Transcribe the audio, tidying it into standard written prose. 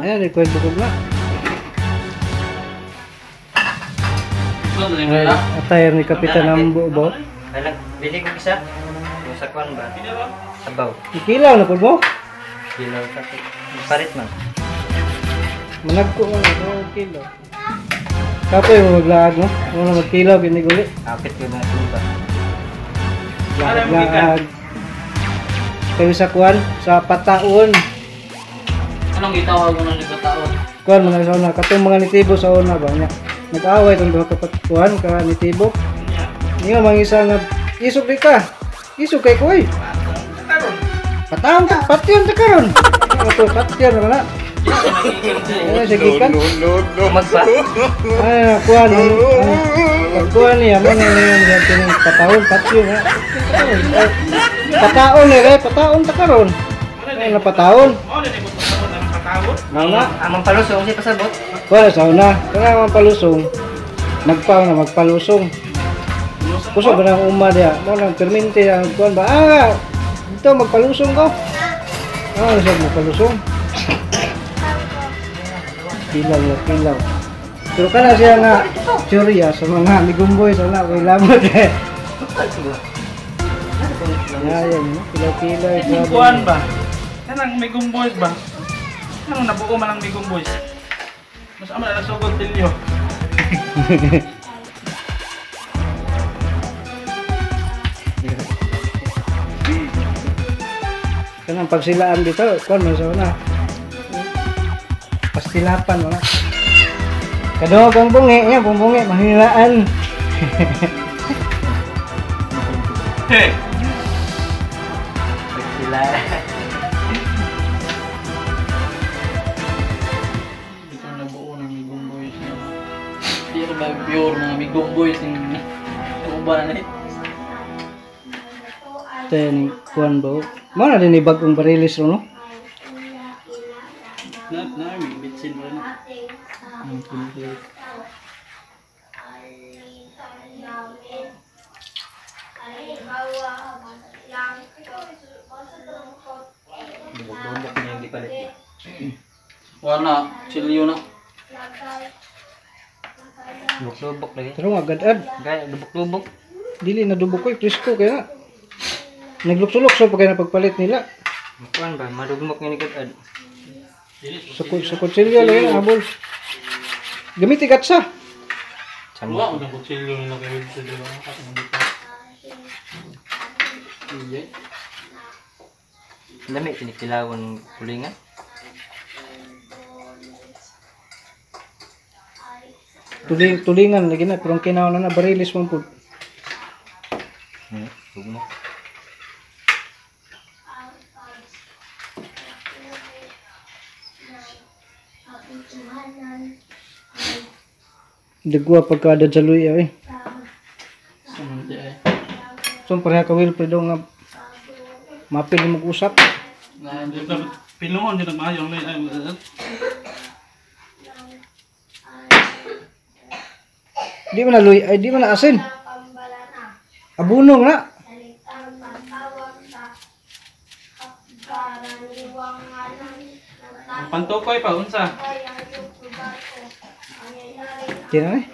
Ayan, record bukog na. Attire ni Kapitan Ambo ba? Alang, bili ko isa. Yung sa kwan ba? Sabaw. Ikilaw na po mo? Kilaw sa parit man. Managko man ako kilo. Kapoy mo maglaag no? Mo magkilaw gini guli. Kapit ko na ito ba? Laag. Kayo sa kwan, sa pataon. Anong gitawag mo na ni pataon? Kuan mga sa una, katong mga nitibo sa una ba niya. Nag-away itong duha ka kuan ka nitibo. Niya mga isa nga isog di ka. Isog kay koy. Pataon ta, patyon ta karon. Ato patyon na na. Ay, sige kan. No. Magpa. Ay, kuan. Kuan niya mo na niya kining pataon patyon ha. Pataon ni kay pataon ta karon. Ay, na pataon. Mama, amang palusong si pasabot. Wala sa una, kana amang palusong. Nagpaw na magpalusong. Kusog na ang uma diya. Mo nang permente ang kuan ba? Ah, dito magpalusong ko. Ah, siya magpalusong. Kilaw na kilaw. Pero kana siya nga teorya sa mga migumboy sa una kay lamot eh. Ayan, kilaw-kilaw. Kuan ba? Kanang migumboy ba? Anong nabuo man ang Migong Boys? Mas ama na nasugod tilyo. Kanang pagsilaan dito, kuan man sa una. Pastilapan wala. Kadungog ang bungi, yan bungi mahilaan. Hey. Pagsilaan. Pure mga Migong Boys yung uban na eh. Ten kuan ba? Mo na din ni bagong barilis ro no? Na na may bitsin mo na. Dubok-dubok na yung gipalit. Wala, chilyo na. Lubok-lubok lagi. Pero nga agad-ad. Gaya, lubok-lubok. Dili na dubok koy, presko kaya. Naglukso-lukso pa kaya na pagpalit nila. Kuan ba, madugmok nga ni gad-ad. Sa kutsilyo lang yun, habol. Gamiti katsa. Wala ko na kutsilyo nila kay Wilson, di ba? Iya. Lami, kinikilawan kulingan. Tulingan lagi na, pero ang kinaw na na, barilis man po. Dugmok. Dagwa pagkadad sa luya eh. Samanti ay. So pareha ka Wilfredo nga mapil mo mag-usap. Pilungon din ang maayo. Di man na luya, ay di man na asin. Abunong na. Pantukoy pa unsa? Di na eh.